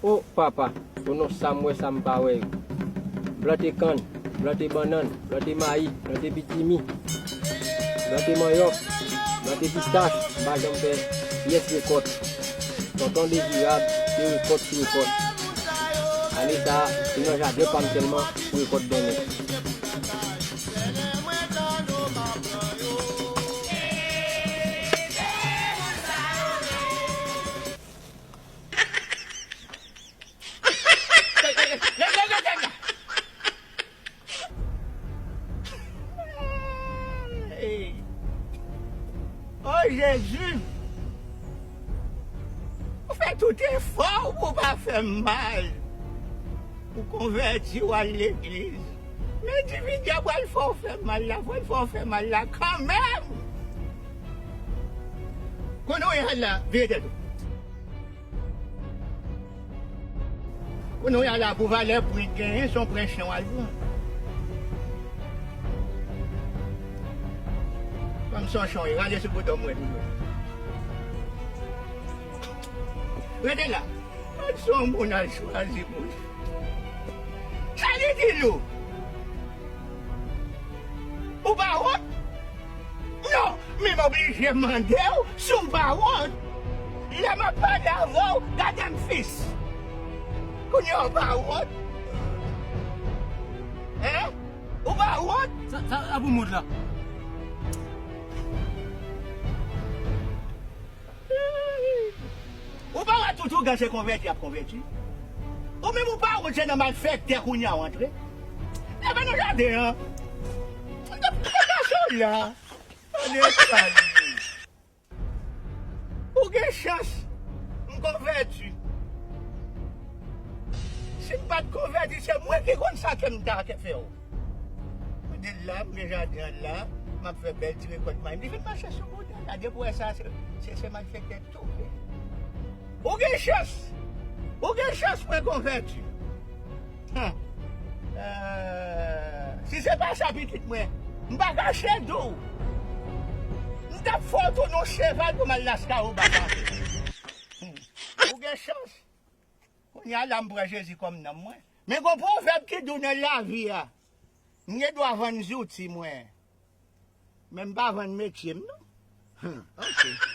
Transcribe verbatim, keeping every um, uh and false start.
O papa, o non sa m wè sa m pa wè yo. M plante kann, m plante bannann, m plante mayi, m plante pitimi, m plante manyòk, m plante pistach, m pa janm fè pyès rekòt. Tonton Dezirab, se rekòt sou rekòt. Ane sa a, se nan jaden pa m sèlman pou rekòt bannann. O Jezi! Ou fè tout efò w pou w pa fè m mal. Ou konvèti, w al legliz. Men endividi a pral fè w fè mal la, pral fè w fè mal la kanmenm. Kounye a la, veye tèt ou. Kounye a la, pou valè pwen k genyen, se yon pwen chen w al pran. Kòm se yon chen w ye, rale sou bouton mwen toujou. Rete la. Gad se yon moun al chwazi pou li. Sa li di nou? Ou pa wont? Non, men m oblije mande w si w pa wont. Lè m ap pale avè w, gade m fis. Kounye a w pa wont? Hein? Ou pa wont? Sa, sa, sa pou mond la. Ou pa wè tout ougan se konvèti y ap konvèti? Ou menm ou pa wont se nan malfektè kounye a w antre? Leve nan jaden an. Kòmanse w la. Gade sa li. Ou gen chans m konvèti. Si m pa t konvèti, se mwen ki konn sa ke m ta ke fè w. Kote l la, m gen jaden an la, m ap fè bèl ti rekòt manyòk. Li fin mache sou bouda la, depi w wè sa, se, se, se malfektè tou vre. Ou gen chans! Ou gen chans mwen konvèti. Hum. Euh, si se pa sa pitit mwen, m pa kache di w. M t ap fè w tounen yon cheval pou m al Laskawobak avè w. Hum. Ou gen chans. Kounye a la m pran Jezi kòm nanm mwen. Men gon pwovèb ki di w nan lavi a, m gen dwa vann zouti mwen. Men m pa vann metye m non. Hum, ok.